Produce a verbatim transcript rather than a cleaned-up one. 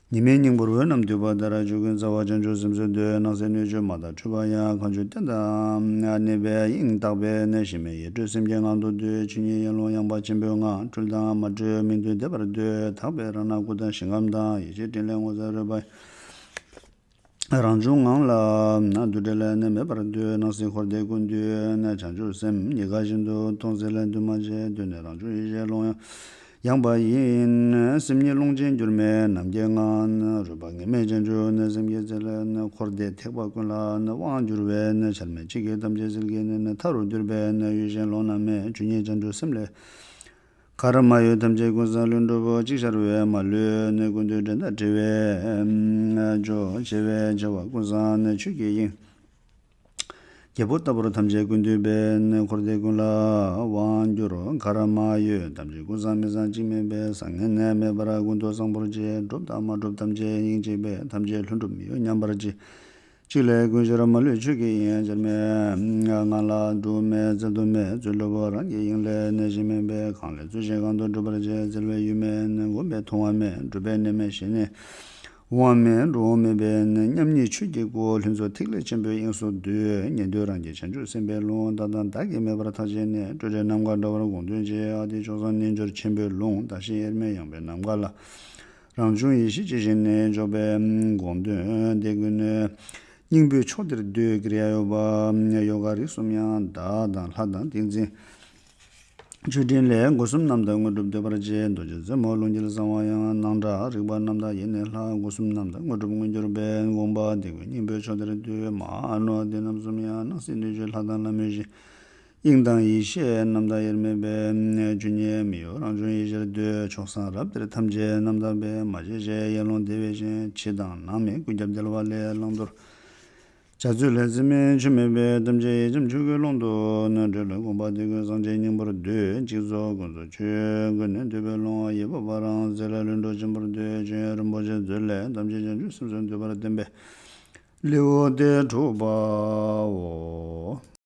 ཉི་མའི་སྙིང་པོར་འོད་རྣམས་བསྡུས་པ་ལྟར། ཆོས་ཀུན་རྩ་བ་བྱང་ཆུབ་སེམས་སུ་འདོད། སྣང་སྲིད་སྣོད་བཅུད་མ་དག་འཁྲུལ་པ་ཡང་། གང་བྱུང་རྟེན་དང་གནས་པའི་དབྱིངས་དག་པས་ནི། གཞི་མེད་ཡེ་གྲོལ་སེམས་ཀྱི་ངང་དུ་སྡོད། ཆོས་ཉིད་ཡེ་ལོང་ཡངས་པ་ཆེན་པོའི་ངང་། འཁྲུལ་དང་མ་འཁྲུལ་མིང་དུ་བསྡེབས་པར་འདོད། དག་པའི་རང་སྣང་སྐུ་དང་ཞིང་ཁམས་དང་། ཡེ་ཤེས་སྤྲིན་ལས་ངོ་མཚར་རོལ་པ་རང་བྱུང་ངང་ལ་རྡུལ་བྲལ་ནི་མེད་པར་འདོད། སྣང་སྲིད་འཁོར་འདས་ཀུན་འདུས་ནི། བྱང་ཆུབ་སེམས་ཉིད་མཁའ་བཞིན་དུ་མཐོང་། ཟེར་ལས་འདུས་མ་བྱས། གདོད་ནས་རང་བྱུང་ཡེ་ཤེས་ཀློང་ཡངས་པ་ཡིན། སེམས་ཉིད་ཀློང་ཆེན་འགྱུར་མེད་ནམ་མཁའི་ངང་། རོལ་པ་ངེས་མེད་བྱང་ཆུབ་ནི། སེམས་ཀྱི་རྩལ་ནི། འཁོར་འདས་ཐེག་པ་ཀུན་ལ་ནི། དབང་བསྒྱུར་བས་ནི། འཆར་མེད་ཆོས་ཀྱི་ཐམས་ཅད་གསལ་གྱི་ནི། མཐའ་རུ་གྱུར་པས་ནི། ཡེ་ཤེས་ཀློང་ན་མེད། ཆོས་ཉིད་བྱང་ཆུབ་སེམས་ལས། མཁའ་ར་མ་གཡོས་ཐམས་ཅད་ཀུན་བཟང་ལྷུན་གྲུབ། ཅིག་ཤར་བས་མ་ལུས་ནི། ཀུན་ཏུ་འགྲན་ཟླ་བྲལ་བའི་མཆོག། ཆེ་བའི་ཆེ་བ་ཀུན་བཟང་ནི། ཆོས་ཀྱི་དབྱིངས་རྒྱལ་པོ་ལྟ་བུར་ཐམས་ཅད་ཀུན་འདུས་པས་ནི། འཁོར་འདས་ཀུན་ལ་དབང་བསྒྱུར། མཁའ་ར་མ་གཡོས་ཐམས་ཅད་ཀུན་བཟང་། མི་བཟང་གཅིག་མེད་པས། བཟང་ངན་མེད་པར་ཀུན་ཏུ་བཟང་པོར་བྱེད། གྲུབ་དང་མ་གྲུབ་ཐམས་ཅད་དབྱིངས་གཅིག་པས། ཐམས་ཅད་ལྷུན་གྲུབ་མི་གཡོ་མཉམ་པར་བརྗེ། གཅིག་ལས་ཀུན་ཤར་མ་ལུས་ཆོས་ཀྱི་དབྱིངས། འཆར་མེད་ངང་ལ་འགྲོ་མེད་བཙལ་དུ་མེད། རྩོལ་བ་རང་གི་དབྱིངས་ལས་ནི། གཞི་མེད་པས། གང་ལས་རྩོལ་ཞིང་གང་དུ་འགྲུབ་པར་བྱེད། བཙལ་བའི་ཡུལ་མེད་ནི། བསྒོམས་པས་མཐོང་བ་མེད། བསྒྲུབས་པས་གནས་མེད་ཞི་གནས་དབང་མེད་འགྲོ་འོང་མེད་པས་ནི། མཉམ་ཉིད་ཆོས་ཀྱི་སྐུ་ལྷུན་རྫོགས་ཐིག་ལེ་ཆེན་པོའི་དབྱིངས་སུ་འདུས། ཉན་ཐོས་རང་རྒྱལ་བྱང་ཆུབ་སེམས་དཔའི་ལུང་། བདག་དང་བདག་གིས་མེད་པར་ཐག་བཅད་ནས། སྤྲོས་བྲལ་ནམ་མཁའ་འདྲ་བར་དགོངས་དོན་ཆེ། ཨ་ཏི་མཆོག་གསུམ་རྣལ་འབྱོར་ཆེན་པོའི་ལུང་། བདག་གཞན་དབྱེར་མེད་ཡངས་པའི་ནམ་མཁའ་ལ། རང་བྱུང་ཡེ་ཤེས་ཇི་བཞིན་ནི། འཇོག་པའི་དགོངས་དོན་འདི་ཀུན་ནི། སྙིང་པོའི་ཕྱོགས་འདིར་འདུས། ཀིར་ཡ་ཡོ་ག་ཡོ་ག་རིགས་གསུམ་ཡང་། བདག་དང་ལྷ་དང་ཏིང་འཛིན་མཆོད་སྤྲིན་ལས། སྒོ་གསུམ་རྣམས་དང་དངོས་གྲུབ་འདོད་པར་བྱེད། རྡོ་རྗེ་རྩེ་མོ་རླུང་རྒྱལ་གསང་བ་ཡང་། སྣང་གྲགས་རིག་པ་རྣམས་དང་ཡེ་ནས་ལྷ། སྒོ་གསུམ་རྣམས་དང་དངོས་གྲུབ་མངོན་གྱུར་པའི། དགོངས་པ་འདི་ཀུན་སྙིང་པོའི་ཕྱོགས་འདིར་འདུས། མ་ཨ་ནུ་འདི་རྣམས་གསུམ་ཡང་། སྣང་སྲིད་སྣོད་བཅུད་ལྷ་དང་ལྷ་མོའི་གཞི། དབྱིངས་དང་ཡེ་ཤེས་རྣམ་དག་དབྱེར་མེད་པའི། ཆོས་ཉིད་མི་གཡོ་རང་བྱུང་ཡེ་ཤེས་འདོད། ཕྱོགས་བཟང་རབ་འདིར་ཐམས་ཅད་རྣམ་དག་པས། མ་བྱས་བྱས་ཡེ་ལོང་བདེ་བའི་ཞིང་། ཕྱི་དང་ནང་མེད་ཀུན་ཁྱབ་རྒྱལ་བ་ལས། བླང་དོར་བྱ་རྩོལ་ལས་རྩིས་མེད་ཆོས་མེད་པས། ཐམས་ཅད་ཡེ་འབྱམས་ཆོས་ཀྱི་ཀློང་དུ་ནི། གྲོལ་ལ་དགོངས་པ་འདི་ཀུན་སངས་རྒྱས་སྙིང་པོར་འདུས། གཅིག་རྫོགས་ཀུན་རྫོགས་ཆོས་ཀུན་ནི། འདུས་པའི་ཀློང་ཡེ་བ་པ་རང་། ཟེར་ལ་ལྷུན་གྲུབ་ཆེན་པོར་འདུས། ཆོས་དབྱིངས་རིན་པོ་ཆེ་མཛོད་ལས། ཐམས་ཅད་བྱང་ཆུབ་སེམས་སུ་འདུས་པར་བསྟན་པའི་ལེའུ་སྟེ་དྲུག་པའོ།